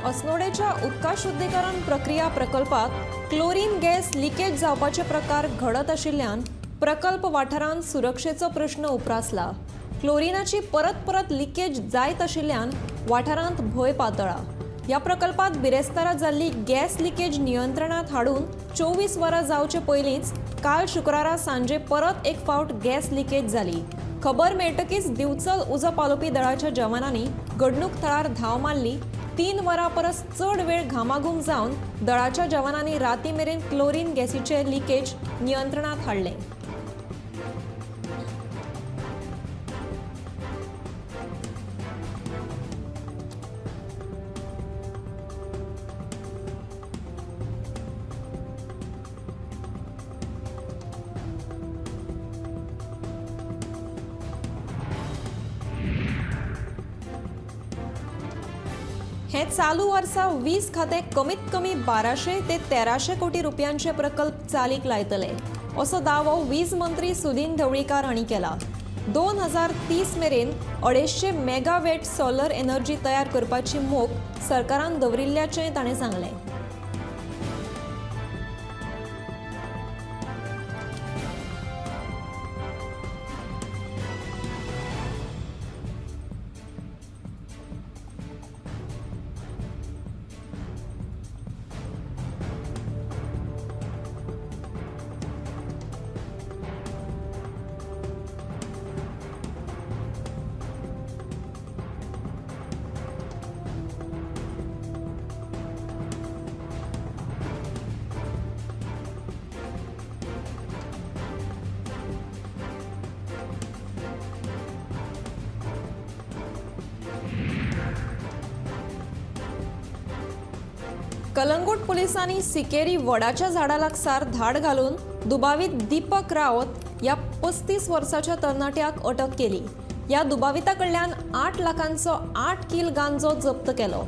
अस्नोडेच्या उदका शुद्धीकरण प्रक्रिया प्रकल्पात क्लोरीन गॅस लिकेज जावपाचे प्रकार घडत आशिल्ल्यान प्रकल्प वाठारांत सुरक्षेचो प्रश्न उप्रासला. क्लोरीनाची परत परत लिकेज जायत आशिल्ल्यान वाठारांत भंय पातळा. ह्या प्रकल्पात बिरेस्तारा जाल्ली गॅस लिकेज नियंत्रणात हाडून 24 वरां जावचे पयलींच काल शुक्रारा सांजे परत एक फावट गॅस लिकेज जाली. खबर मेळटकीच दिवचल उजो पालोवपी दळाच्या जवानांनी घडणूक थळार धांव मारली. 3 वरां परस चड वेळ घामाघूम जावन दळाच्या जवानांनी राती मेरेन क्लोरीन गॅसीचे लिकेज नियंत्रणात हाडलें. हे चालू वर्सा वीज खातें कमीत कमी 1200 ते 1300 कोटी रुपयांचे प्रकल्प चालीक लायतले असो दावो वीज मंत्री सुदिन ढवळीकार हांणी केला. 2030 मेरेन 250 मेगावॅट सोलर एनर्जी तयार करपाची मोख सरकारान दवरिल्ल्याचें ताणें सांगलें. कलंगूट पुलिसांनी सिकेरी वडाच्या झाडा लागसार धाड घालून दुबावीत दीपक रावत ह्या 35 वर्साच्या तरणाट्याक अटक केली. ह्या दुबाविता कडल्यान 8 लाखांचो 8 किल गांजो जप्त केलो.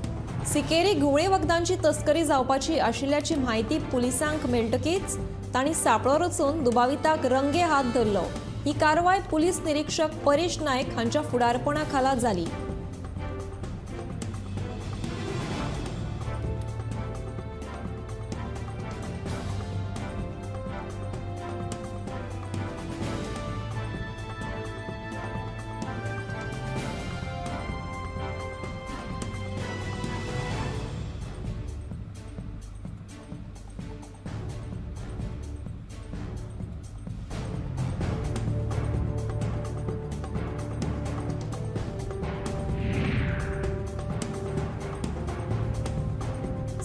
सिकेरी घुंवळे वखदांची तस्करी जावपाची आशिल्ल्याची म्हायती पुलिसांक मेळटकीच तांणी सांपळो रचून दुबाविताक रंगे हात धरलो. ही कारवाय पुलीस निरीक्षक परेश नायक हांच्या फुडारपणा खाला जाली.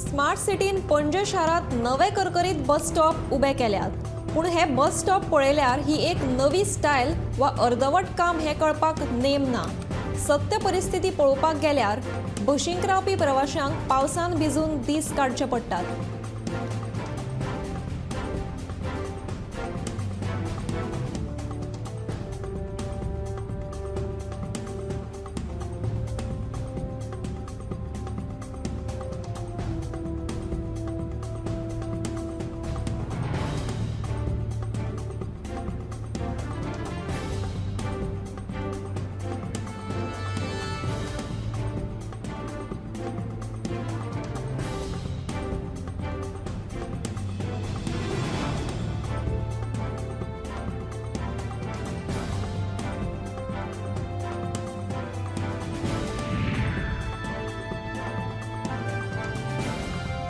स्मार्ट सिटीन पणजे शारांत नवे करकरीत बस स्टॉप उबे केल्यात, पूण हे बस स्टॉप पळयल्यार ही एक नवी स्टायल वा अर्दवट काम हें कळपाक नेम ना. सत्य परिस्थिती पळोवपाक गेल्यार बशींक रावपी प्रवाशांक पावसान भिजून दीस काडचे पडटात.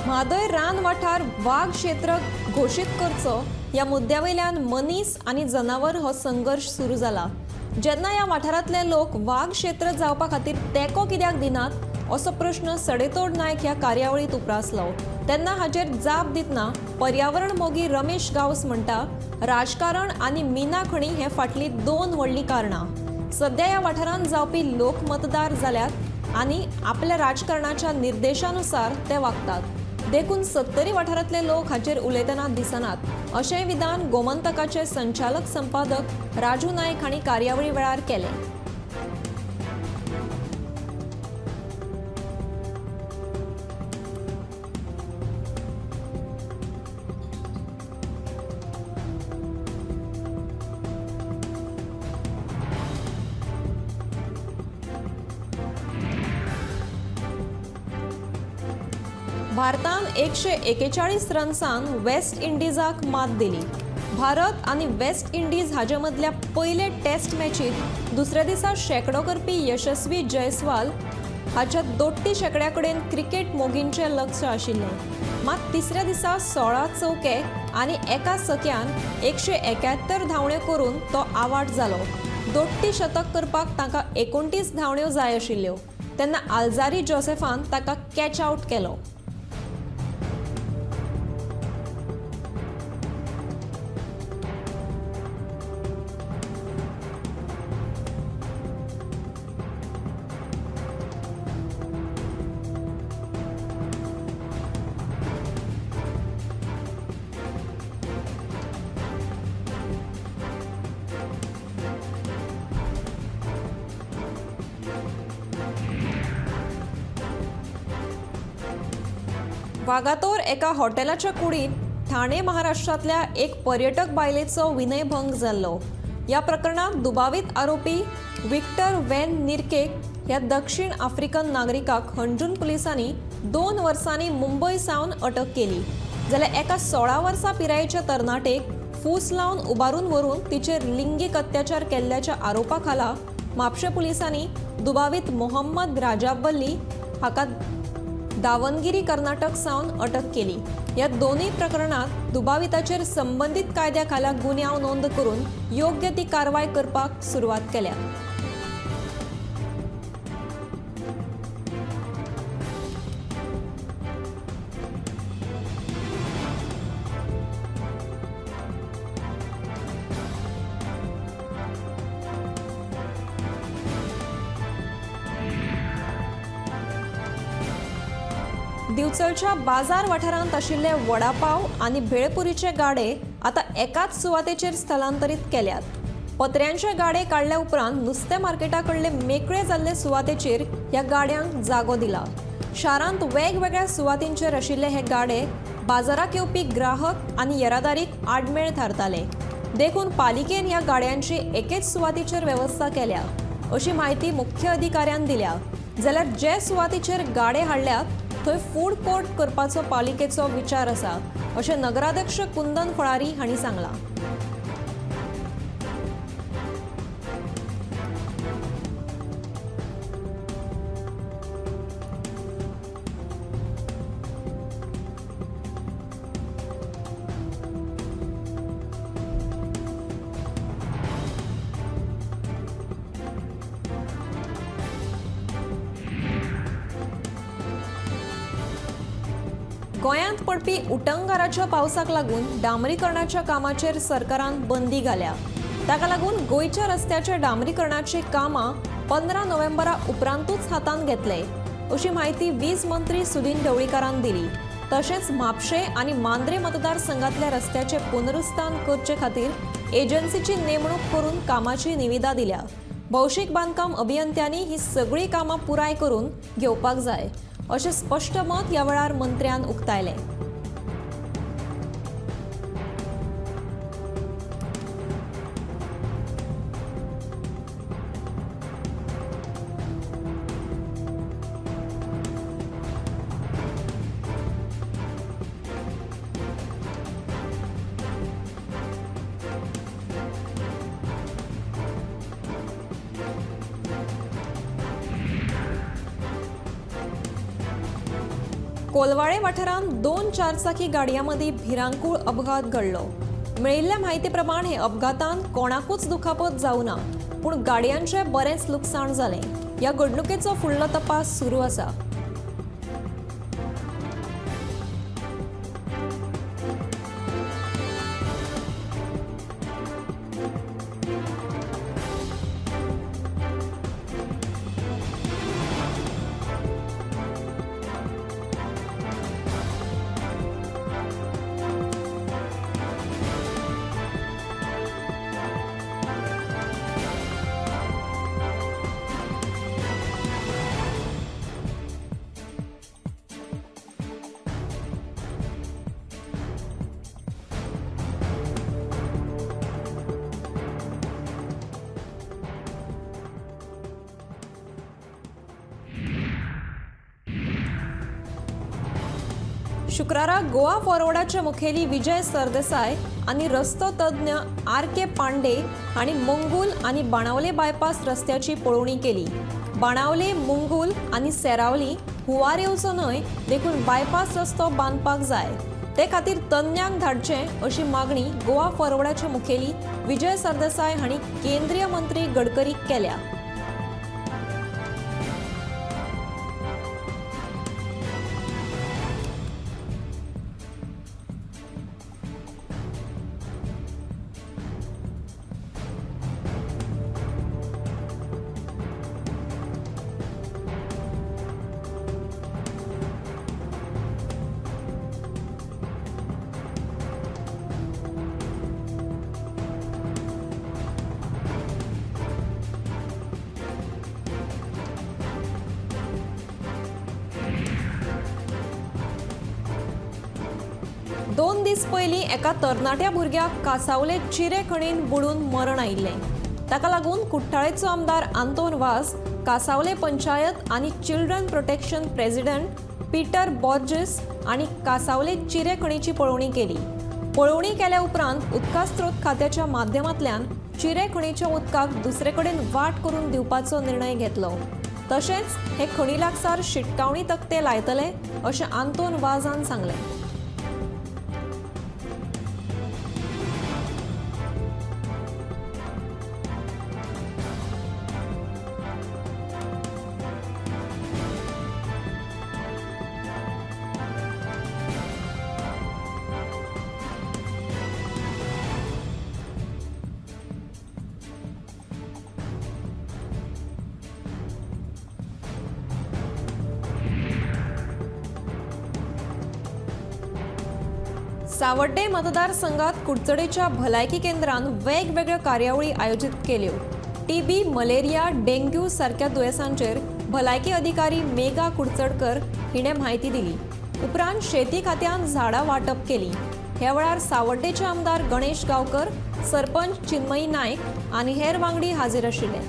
म्हादय रान वाठार वाग क्षेत्र घोशीत करचो ह्या मुद्द्या वयल्यान मनीस आनी जनावर हो संघर्श सुरू जाला. जेन्ना ह्या वाठारांतले लोक वाग क्षेत्र जावपा खातीर तेंको कित्याक दिनात असो प्रश्न सडेतोड नायक ह्या कार्यावळींत उप्रासलो. तेन्ना हाचेर जाप दितना पर्यावरण मोगी रमेश गांवस म्हणटा, राजकारण आनी मिना खणी हे फाटलीं 2 व्हडलीं कारणां. सद्या ह्या वाठारांत जावपी लोक मतदार जाल्यात आनी आपल्या राजकारणाच्या निर्देशानुसार ते वागतात, देखून सत्तरी वाठारांतले लोक हाचेर उलयतना दिसनात अशें विधान गोमंतकाचे संचालक संपादक राजू नायक हांणी कार्यावळी वेळार केलें. भारतान 141 रन्सान वेस्ट इंडिजाक मात दिली. भारत आनी वेस्ट इंडीज हाजे मदल्या पयले टेस्ट मॅचीत दुसऱ्या दिसा शेंकडो करपी यशस्वी जयस्वाल हाच्या दोट्टी शेंकड्या कडेन क्रिकेट मोगींचें लक्ष आशिल्लें. मात तिसऱ्या दिसा 16 चौके आनी एका सक्यान 171 धांवड्यो करून तो आवाट जालो. दोट्टी शतक करपाक ताका 29 धांवड्यो जाय आशिल्ल्यो तेन्ना आल्जारी जोसेफान ताका कॅच आवट केलो. वागातोर एका हॉटेलाच्या कुडींत ठाणे महाराष्ट्रांतल्या एक पर्यटक बायलेचो विनयभंग जाल्लो. ह्या प्रकरणांत दुबावीत आरोपी विक्टर वेन निरकेक ह्या दक्षिण आफ्रिकन नागरिकाक हणजूण पुलिसांनी 2 वर्सांनी मुंबय सावन अटक केली. जाल्यार एका 16 वर्सां पिरायेच्या तरणाटेक फूस लावन उबारून व्हरून तिचेर लिंगीक अत्याचार केल्ल्याच्या आरोपा खाला म्हापशें पुलिसांनी दुबावीत मोहम्मद राजावल्ली हाका दावणगिरी कर्नाटक सावन अटक केली. ह्या दोनूय प्रकरणात दुबाविताचेर संबंदीत कायद्या खाला गुन्यांव नोंद करून योग्य ती कारवाय करपाक सुरवात केल्या. दिवचलच्या बाजार वाठारांत आशिल्ले वडापाव आनी भेळपुरीचे गाडे आतां एकाच सुवातेचेर स्थलांतरीत केल्यात. पत्र्यांचे गाडे काडल्या उपरांत नुस्तें मार्केटा कडले मेकळे जाल्ले सुवातेचेर ह्या गाड्यांक जागो दिला. शारांत वेगवेगळ्या सुवातींचेर आशिल्ले हे गाडे बाजाराक येवपी ग्राहक आनी येरादारीक आडमेळ थारताले. देखून पालिकेन ह्या गाड्यांची एकेच सुवातेचेर वेवस्था केल्या अशी म्हायती मुख्य अधिकाऱ्यान दिल्या. जाल्यार जे सुवातेचेर गाडे हाडल्यात थंय फूड कोर्ट करपाचो पालिकेचो विचार आसा अशें नगराध्यक्ष कुंदन फळारी हांणी सांगलां. गोंयांत पडपी उटंगाराच्या पावसाक लागून डांबरीकरणाच्या कामाचेर सरकारान बंदी घाल्या. ताका लागून गोंयच्या रस्त्याच्या डांबरीकरणाची कामां 15 नोव्हेंबरा उपरांतूच हातांत घेतले अशी म्हायती वीज मंत्री सुदिन ढवळीकारान दिली. तशेंच म्हापशें आनी मांद्रे मतदारसंघातल्या रस्त्याचें पुनरुत्थान करचे खातीर एजन्सीची नेमणूक करून कामाची निविदा दिल्या. भौशीक बांदकाम अभियंत्यांनी ही सगळीं कामां पुराय करून घेवपाक जाय अशें स्पश्ट मत ह्या वेळार मंत्र्यान उक्तायलें. कोलवाळे वाठारांत 2 चारचाकी गाडयां मदीं भिरांकूळ अपघात घडलो. मेळिल्ल्या म्हायती प्रमाण हे अपघातान कोणाकूच दुखापत जावना ना, पूण गाडयांचें बरेंच लुकसाण जालें. ह्या घडणुकेचो फुडलो तपास सुरू आसा. शुक्रारा गोवा फॉरवर्डाचे मुखेली विजय सरदेसाय आनी रस्तो तज्ञ आर के पांडे हांणी मंगूल आनी बाणावले बायपास रस्त्याची पळोवणी केली. बाणावले, मुंगूल आनी सेरावली हुंवार येवचो न्हय देखून बायपास रस्तो बांदपाक जाय, ते खातीर तज्ञांक धाडचे अशी मागणी गोवा फॉरवर्डाचे मुखेली विजय सरदेसाय हांणी केंद्रीय मंत्री गडकरीक केल्या. दोन दीस पयलीं एका तरणाट्या भुरग्याक कासावले चिरे खणीन बुडून मरण आयिल्लें. ताका लागून कुठ्ठाळेचो आमदार आंतोन वास, कासावले पंचायत आनी children protection president Peter Borges आनी कासावले चिरे खणीची पळोवणी केली. पळोवणी केल्या उपरांत उदका स्रोत खात्याच्या माध्यमांतल्यान चिरे खणीच्या उदकाक दुसरे कडेन वाट करून दिवपाचो निर्णय घेतलो. तशेंच हे खणी लागसार शिटकावणी तकटे लायतले अशें आंतोन वाजान सांगलें. सावड्डे मतदारसंघात कुडचडेच्या भलायकी केंद्रान वेगवेगळ्यो कार्यावळी आयोजीत केल्यो. टीबी, मलेरिया, डेंग्यू सारक्या दुयेंसांचेर भलायकी अधिकारी मेघा कुडचडकर हिणें म्हायती दिली. उपरांत शेती खात्यान झाडां वांटप केली. ह्या वेळार सावड्डेचे आमदार गणेश गांवकर, सरपंच चिन्मयी नायक आनी हेर वांगडी हाजीर आशिल्ले.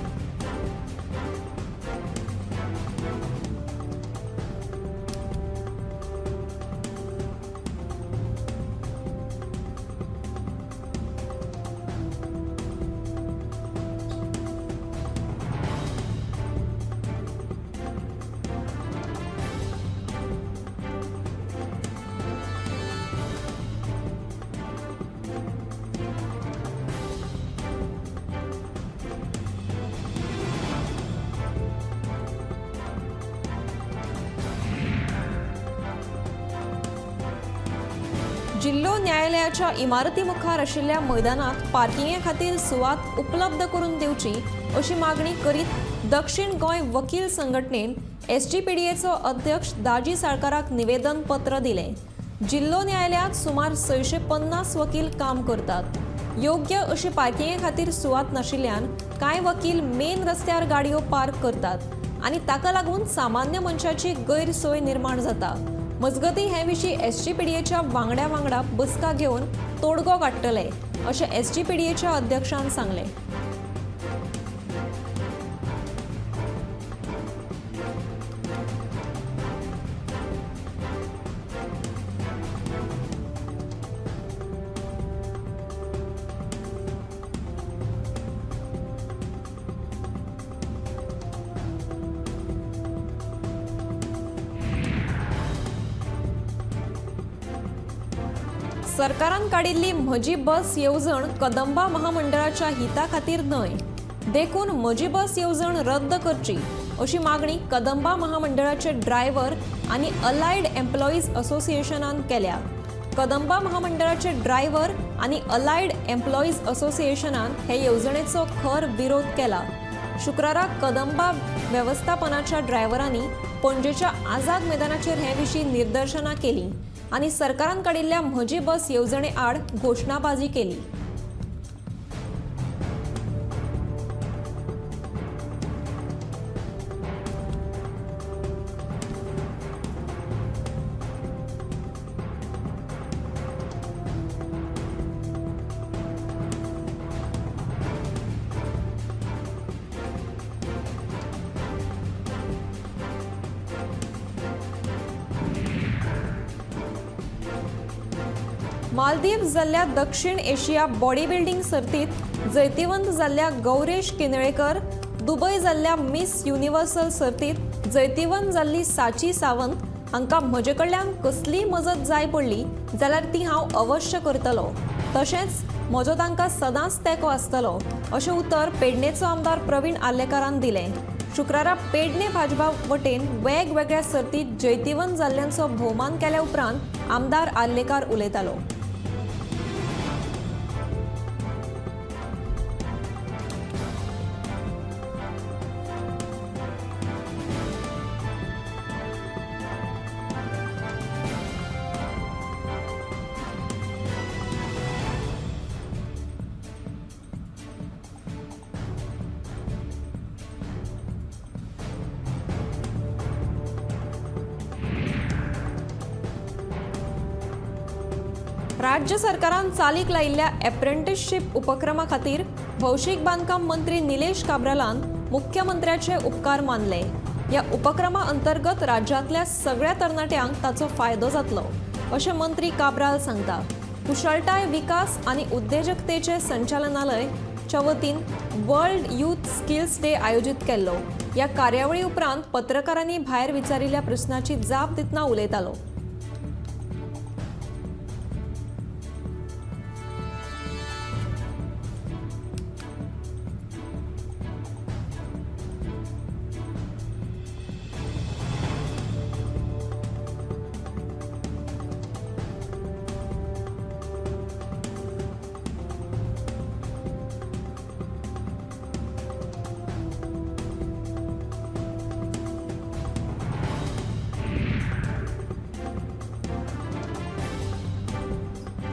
जिल्हो न्यायालयाच्या इमारती मुखार आशिल्ल्या मैदानात पार्किंगे खातीर सुवात उपलब्ध करून दिवची अशी मागणी करीत दक्षिण गोंय वकील संघटनेन एसजीपीडीएचो अध्यक्ष दाजी साळकाराक निवेदन पत्र दिलें. जिल्हो न्यायालयात सुमार 650 वकील काम करतात. योग्य अशी पार्किंगे खातीर सुवात नाशिल्ल्यान कांय वकील मेन रस्त्यार गाडयो पार्क करतात आनी ताका लागून सामान्य मनशाची गैरसोय निर्माण जाता. मजगती हे विशीं एसजीपीडीएच्या वांगड्या वांगडा बसका घेवन तोडगो काडटले अशें एसजीपीडीएच्या अध्यक्षान सांगलें. सरकारान काडिल्ली म्हजी बस येवजण कदंबा महामंडळाच्या हिता खातीर न्हय, देखून म्हजी बस येवजण रद्द करची अशी मागणी कदंबा महामंडळाचे ड्रायव्हर आनी अलायड एम्प्लॉईज असोसिएशनान केल्या. कदंबा महामंडळाचे ड्रायव्हर आनी अलायड एम्प्लॉईज असोसिएशनान हे येवजणेचो खर विरोध केला. शुक्रारा कदंबा वेवस्थापनाच्या ड्रायव्हरांनी पणजेच्या आझाद मैदानाचेर हे विशीं निदर्शनां केलीं आनी सरकारान काडिल्ल्या म्हजी बस येवजणे आड घोशणाबाजी केली. मालदीव जाल्ल्या दक्षिण एशिया बॉडी बिल्डिंग सर्तीत जैतिवंत जाल्ल्या गौरेश किनळेकर, दुबय जाल्ल्या मिस युनिव्हर्सल सर्तीत जैतिवंत जाल्ली साची सावंत हांकां म्हजे कडल्यान कसलीय मजत जाय पडली जाल्यार ती हांव अवश्य करतलो, तशेंच म्हजो तांकां सदांच तेंको आसतलो अशें उतर पेडणेचो आमदार प्रवीण आर्लेकारान दिलें। शुक्रारा पेडणे भाजपा वटेन वेगवेगळ्या सर्तीत जैतिवंत जाल्ल्यांचो भोवमान केल्या उपरांत आमदार आर्लेकार उलयतालो। राज्य सरकारान चालीक लायिल्ल्या एप्रेंटिसशीप उपक्रमा खातीर भौशीक बांदकाम मंत्री निलेश काब्रालान मुख्यमंत्र्याचे उपकार मानले। ह्या उपक्रमा अंतर्गत राज्यांतल्या सगळ्या तरणाट्यांक ताचो फायदो जातलो अशें मंत्री काब्राल सांगता। कुशळटाय विकास आनी उद्देजकतेचे संचालनालयच्या वतीन वर्ल्ड यूथ स्किल्स डे आयोजीत केल्लो। ह्या कार्यावळी उपरांत पत्रकारांनी भायर विचारिल्ल्या प्रस्नाची जाप दितना उलयतालो।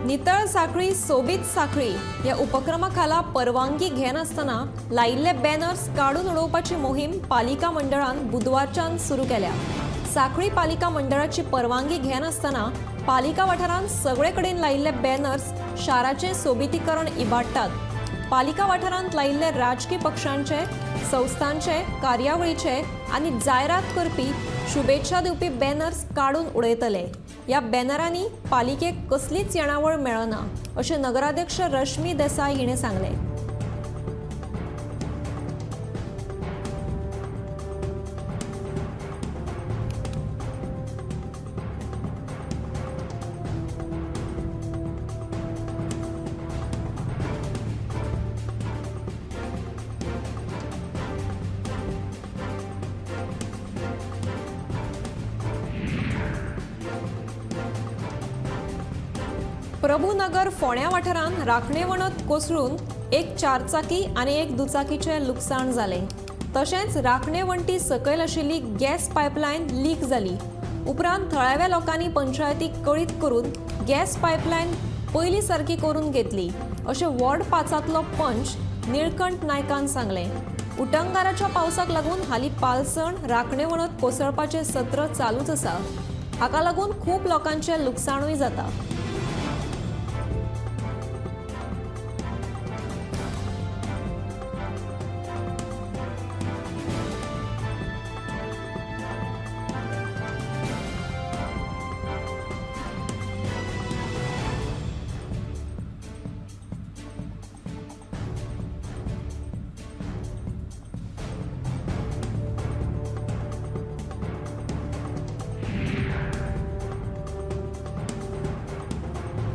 नितळ साखळी सोबीत साखळी या उपक्रमा खाला परवानगी घेनासतना लायिल्ले बॅनर्स काडून उडोवपाची मोहीम पालिका मंडळान बुधवारच्यान सुरू केल्या। साखळी पालिका मंडळाची परवानगी घेनासतना पालिका वाठारांत सगळे कडेन लायिल्ले बॅनर्स शाराचें सोबितीकरण इबाडटात। पालिका वाठारांत लायिल्ले राजकी पक्षांचे, संस्थांचे, कार्यावळीचे आनी जायरात करपी शुभेच्छा दिवपी बॅनर्स काडून उडयतले। ह्या बॅनरांनी पालिकेक कसलीच येणावळ मेळना अशें नगराध्यक्ष रश्मी देसाय हिणें सांगलें। प्रभुनगर फोण्या वाठारांत राखणे वणत कोसळून एक चारचाकी आनी एक दुचाकीचें लुकसाण जालें। तशेंच राखणे वण्टी सकयल आशिल्ली गॅस पायपलायन लीक जाली। उपरांत थळाव्या लोकांनी पंचायतीक कळीत करून गॅस पायपलायन पयली सारकी करून घेतली अशें वॉर्ड 5तलो पंच निळकंठ नायकान सांगलें। उटंगाराच्या पावसाक लागून हालीं पालसण राखणे वणत कोसळपाचें सत्र चालूच आसा। हाका लागून खूब लोकांचें लुकसाणूय जाता।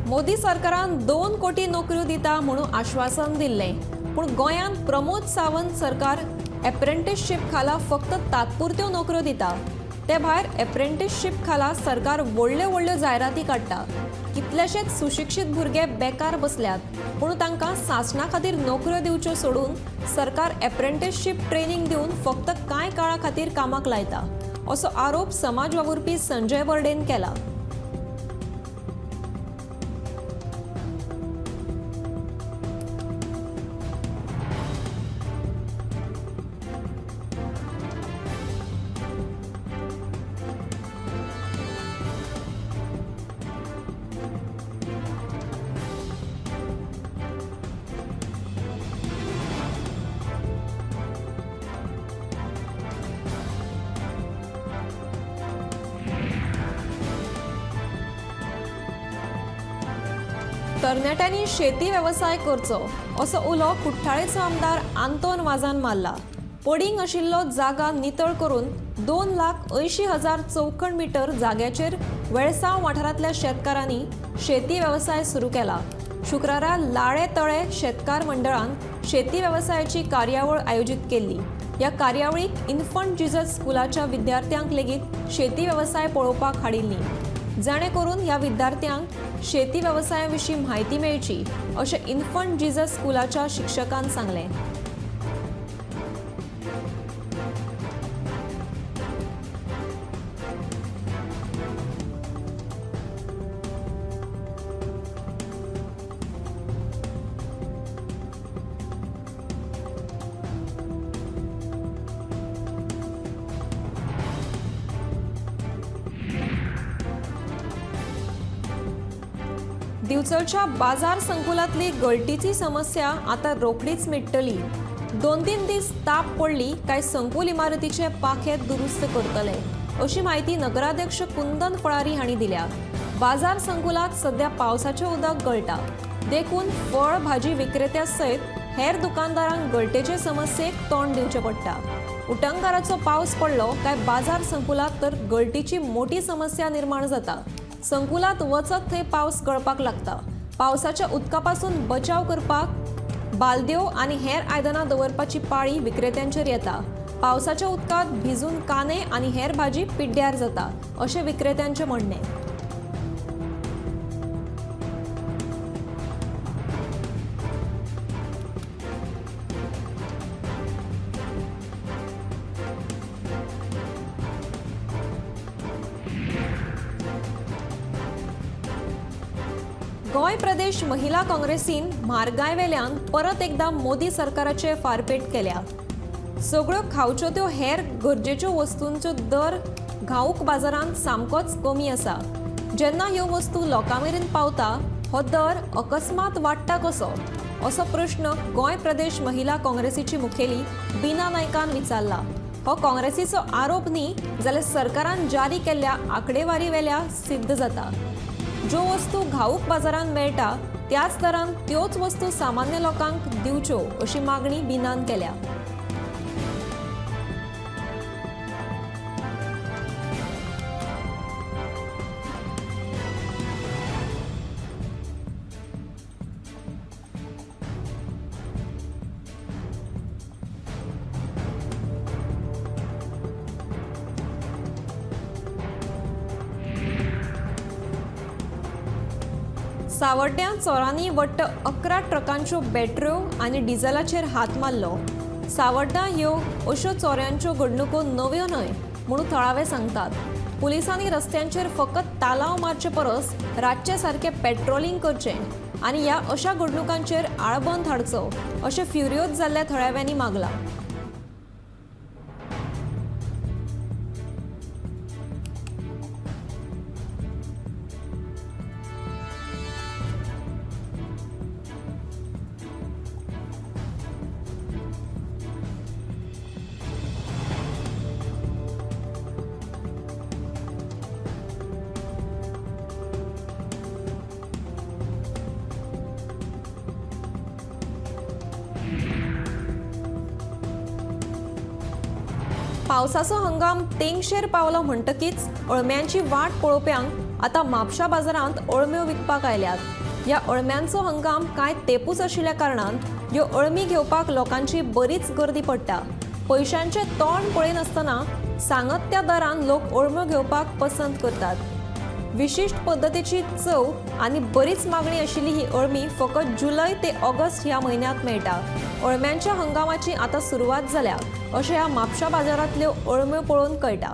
मोदी सरकारान 2 कोटी नोकऱ्यो दिता म्हणून आश्वासन दिल्लें, पूण गोंयांत प्रमोद सावंत सरकार एप्रेंटिसशीप खाला फक्त तात्पुरत्यो नोकऱ्यो दिता। ते भायर एप्रेंटिसशीप खाला सरकार व्हडल्यो व्हडल्यो जायराती काडटा। कितलेशेच सुशिक्षीत भुरगे बेकार बसल्यात, पूण तांकां सासणा खातीर नोकऱ्यो दिवच्यो सोडून सरकार एप्रेंटिसशीप ट्रेनिंग दिवन फक्त कांय काळा खातीर कामाक लायता असो आरोप समाज वावुरपी संजय बर्डेन केला। तरणाट्यांनी शेती वेवसाय करचो असो उलो कुठ्ठाळेचो आमदार आंतोन वाजान मारला. पडींग आशिल्लो जागा नितळ करून 2,80,000 चौखण मिटर जाग्याचेर वेळसांव वाठारांतल्या शेतकारांनी शेती वेवसाय सुरू केला. शुक्रारा लाळे तळे शेतकार मंडळान शेती वेवसायाची कार्यावळ आयोजीत केल्ली. ह्या कार्यावळीक इन्फंट जिजस स्कुलाच्या विद्यार्थ्यांक लेगीत शेती वेवसाय पळोवपाक हाडिल्ली, जाणे करून ह्या विद्यार्थ्यांक शेती वेवसाया विशीं म्हायती मेळची अशें इन्फंट जिजस स्कुलाच्या शिक्षकान सांगलें. दिवचलच्या बाजार संकुलातली गळटीची समस्या आता रोखडीच मिटतली. 2-3 दीस ताप पडली काय संकुल इमारतीचे पाखे दुरुस्त करतले अशी म्हायती नगराध्यक्ष कुंदन फळारी हांणी दिल्या. बाजार संकुलात सध्या पावसाचें उदक गळटा, देखून फळ भाजी विक्रेत्या सयत हेर दुकानदारांक गळटेचे समस्येक तोंड दिवचें पडटा. उटंगाराचो पावस पडलो काय बाजार संकुलात तर गळटीची मोठी समस्या निर्माण जाता. संकुलात वचत थंय पावस गळपाक लागता. पावसाच्या उदकापासून बचाव करपाक बालद्यो आनी हेर आयदनां दवरपाची पाळी विक्रेत्यांचेर येता. पावसाच्या उदकांत भिजून कांदे आनी हेर भाजी पिड्ड्यार जाता अशें विक्रेत्यांचें म्हणणें. गोंय प्रदेश महिला काँग्रेसीन म्हारगायवेल्यान परत एकदा मोदी सरकाराचे फारपेट केल्या. सगळ्यो खावच्यो त्यो हेर गरजेच्यो वस्तूंचो दर घाऊक बाजारांत सामकोच कमी आसा. जेन्ना ह्यो वस्तू लोकां मेरेन पावता हो दर अकस्मात वाडटा कसो असो प्रश्न गोंय प्रदेश महिला काँग्रेसीची मुखेली बीना नायकान विचारला. हो काँग्रेसीचो आरोप न्ही जाल्यार सरकारान जारी केल्ल्या आंकडेवारीवेल्या सिद्ध जाता. ज्यो वस्तू घाऊक बाजारांत मेळटा त्याच दरान त्योच वस्तू सामान्य लोकांक दिवच्यो अशी मागणी बीनान केल्या. सावड्ड्यां चोरांनी वट्ट 11 ट्रकांच्यो बॅटऱ्यो आनी डिझलाचेर हात मारलो. सावड्ड्यां ह्यो अश्यो चोऱ्यांच्यो घडणुको नव्यो न्हय म्हणून थळावे सांगतात. पुलिसांनी रस्त्यांचेर फकत तालाव मारचे परस रातचे सारकें पेट्रोलिंग करचें आनी ह्या अशा घडणुकांचेर आळबंद हाडचो अशें फ्युरियोज जाल्ल्या थळाव्यांनी मागलां. पावसाचो हंगाम तेंगशेर पावलो म्हणटकीच अळम्यांची वाट पळोवप्यांक आतां म्हापशा बाजारांत अळम्यो विकपाक आयल्यात. ह्या अळम्यांचो हंगाम कांय तेपूच आशिल्ल्या कारणान ह्यो अळमी घेवपाक लोकांची बरीच गर्दी पडटा. पयशांचें तोंड पळयनासतना सांगत त्या दरान लोक अळम्यो घेवपाक पसंत करतात. विशिश्ट पद्दतीची चव आनी बरीच मागणी आशिल्ली ही अळमी फकत जुलय ते ऑगस्ट ह्या म्हयन्यांत मेळटा. अळम्यांच्या हंगामाची आतां सुरवात जाल्या अशें ह्या म्हापशा बाजारांतल्यो अळम्यो पळोवन कळटा.